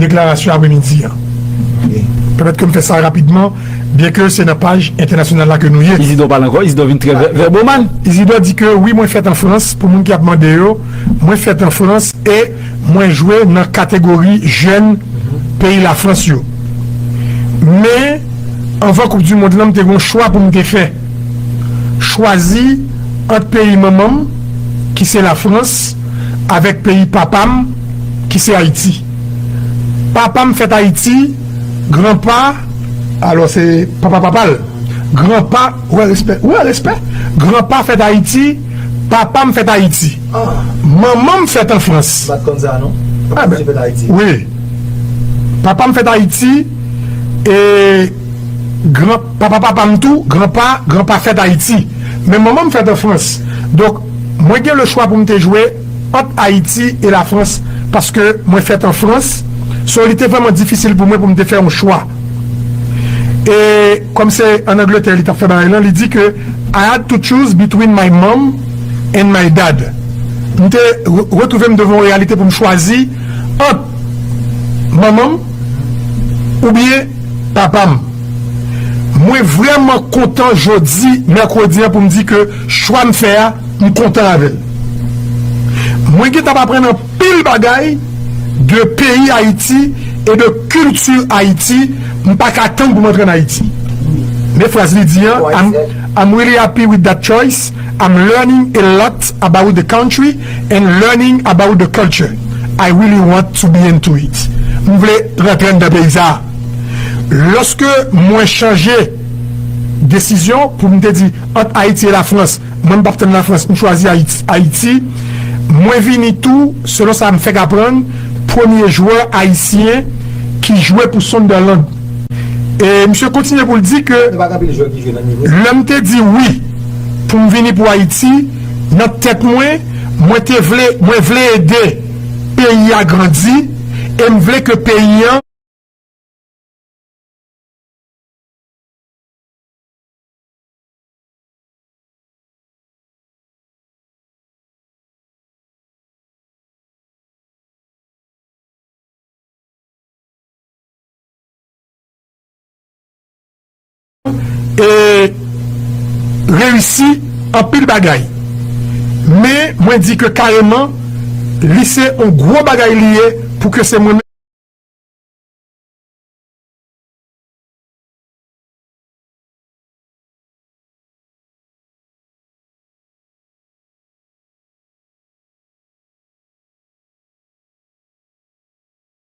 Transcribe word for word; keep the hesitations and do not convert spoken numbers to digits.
deklarasyon apremidi an. Pèmèt ke m fè sa rapidman, byen ke se nan paj entènasyonal la ke nou ye. Isidò pale ankò, Isidò vin trè vè-, vèboman. Isidò di ke wi, mwen fèt an Frans, pou moun ki ap mande yo, mwen fèt an Frans e mwen jwe nan kategori jèn peyi Lafrans yo. Men, anvan Koup di Mond lan, m te gen yon chwa pou m te fè. Chwazi ant peyi manman m, ki se Lafrans, avèk peyi papa m, ki se Ayiti. Papa m fèt Ayiti, granpa, alò se papa papa l. Granpa, wè respè, wè respè. Granpa fèt Ayiti, papa m fèt Ayiti. Ah. Manman m fèt an Frans. M pa t konn sa non. Ah, ben, fèt Ayiti. Wi. Papa m fèt Ayiti, e gran, papa papa m tou, granpa, granpa fèt Ayiti. Men manman m fèt an Frans. Donk, mwen gen le chwa pou m te jwe ant Ayiti e Lafrans, paske mwen fèt an Frans. So, li te vrèman difisil pou mwen pou m te fè yon chwa. E kòm se an Angletè li t ap fè bagay lan, li di ke I had to choose between my mom and my dad. M te re-, retwouve m devan yon reyalite pou m chwazi ant manman m oubyen papa m. Mwen vrèman kontan jodi, mèkredi an, pou m di ke chwa m fè a, m kontan avè l. Mwen gentan ap aprann anpil bagay de peyi Ayiti e de kilti Ayiti. M pa ka tann pou m antre ann Ayiti. Men fraz li di an, I'm, I'm really happy with that choice. I'm learning a lot about the country and learning about the culture. I really want to be into it. M vle rantre anndan peyi sa a. Lòske mwen chanje desizyon pou m te di ant Ayiti e Lafrans, mwen m p ap tann Lafrans, m chwazi Ayiti, Ayiti, mwen vini tou, selon sa m fèk aprann, premye jwè ayisyen ki jwe pou Sunderland. E misye kontinye pou l di ke lè m te di wi pou m vini pou Ayiti, nan tèt mwen, mwen te vle, mwen vle ede peyi a grandi, e m vle ke peyi an e reyisi anpil bagay. Men mwen di ke kareman, li se yon gwo bagay li ye pou ke se mwen menm.